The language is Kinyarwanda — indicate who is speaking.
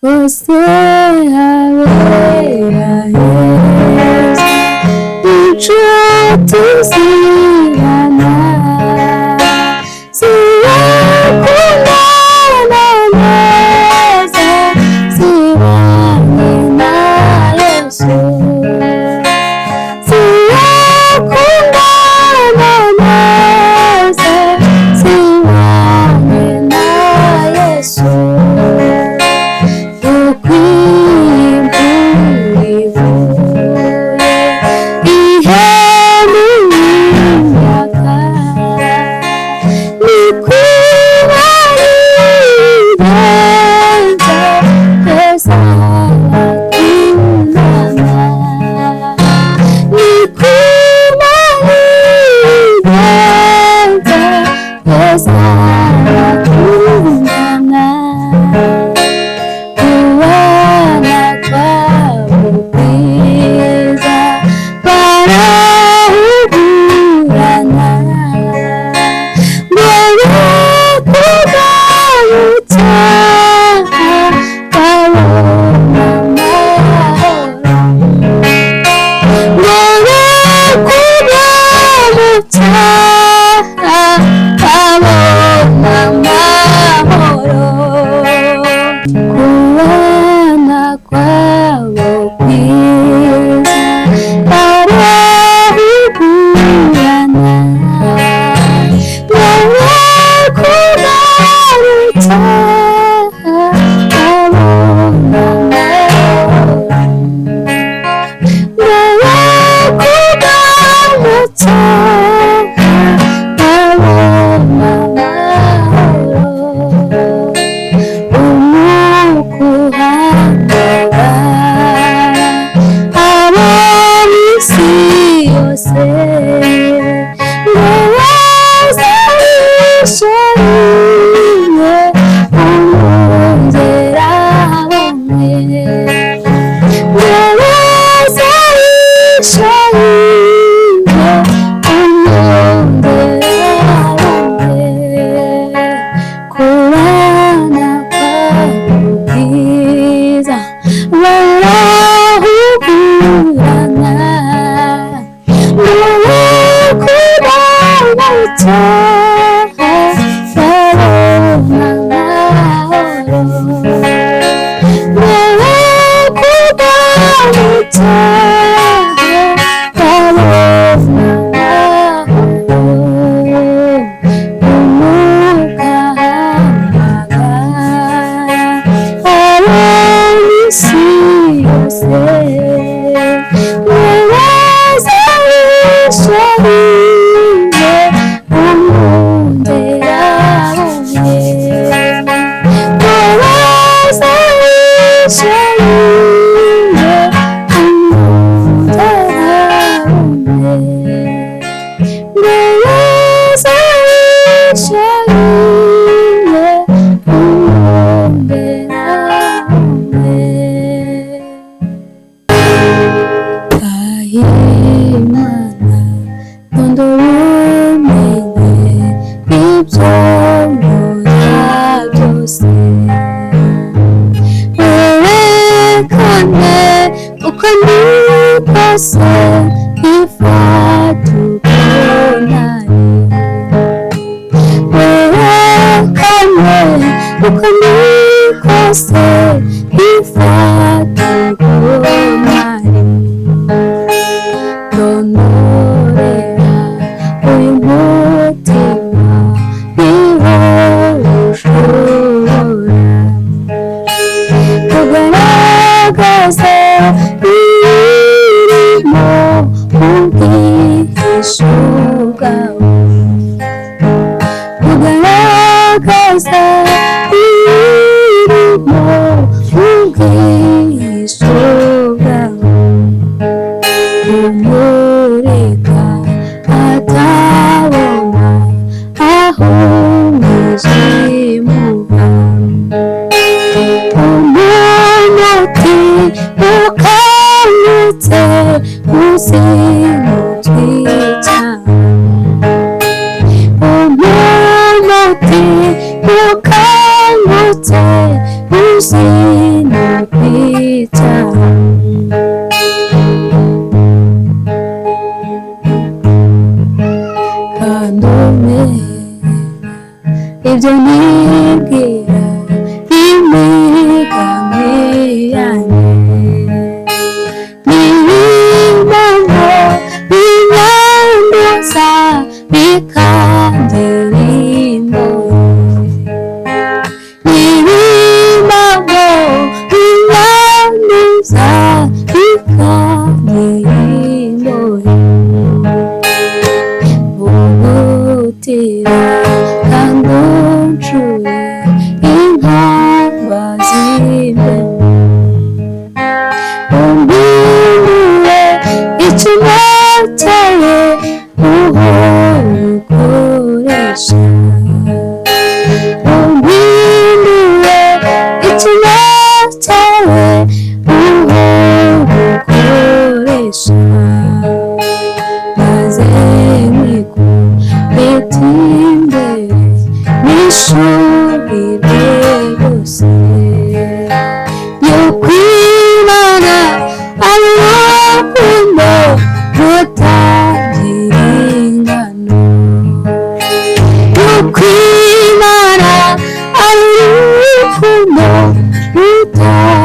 Speaker 1: Hose habera heza, inshuti zibana, zirakundana neza, zibanye na Yesu. Zirakundana neza, zibanye na Yesu. Uko imvura ivuye, ihema imyaka, niko ibigenza heza bakundana, niko ibigenza heza bakundana. Kubana kwabo kwiza, barahugurana, ngo be kuva babona amahoro, ngo be kuva mu cyaha babona amahoro. Kubana kwabo kwiza, barahugurana, ngo be kuva mu cyaha babona amahoro, ngo be kuva mu cyaha babona amahoro. Umwuka uhamagara abo mw'isi yose, ngo baze bishimye umwungeri bumwe, ngo baze bishimye umwungeri bumwe. Kubana kwabo kwiza, barahugurana, ngo be kuva mu cyaha babona amahoro, ngo be kuva mu cyaha babona amahoro. Umwuka ahamagara abo mw'isi yose, ngo baze bishimye umwungeri bumwe, ngo baze bishimye umwungeri bumwe, ngo baze bishimye umwungeri bumwe. Imana ndondora umenye ibyo nkora byose, werekane uko ndi kose, ifata uko nari, werekane uko ndi kose, ifata uko nari. Ndondorera uyu mutima, niwo ushobora kugaragaza ibirimo mu bwihisho bwawe, kugaragaza ibirimo mu bwihisho bwawe, umureka atabona aho umwijima uba, umuti ukangutse uzinutwica, umuti ukangutse. icyaha. Kandi umenya ibyo nibwira, imigambi yanjye n'ibimamo binyanduza bikangira imbohe, n'ibimamo binyanduza bikangira imbohe. Vugutira kandi uncure inkamba z'imbere, umpindure ikinyoteye uhora ukoresha, umpindure ikinyoteye uhora ukoresha, maze nkikubite imbere nishurire rwose yuko Imana ari urukundo rutagira ingano, yuko Imana ari urukundo rutagira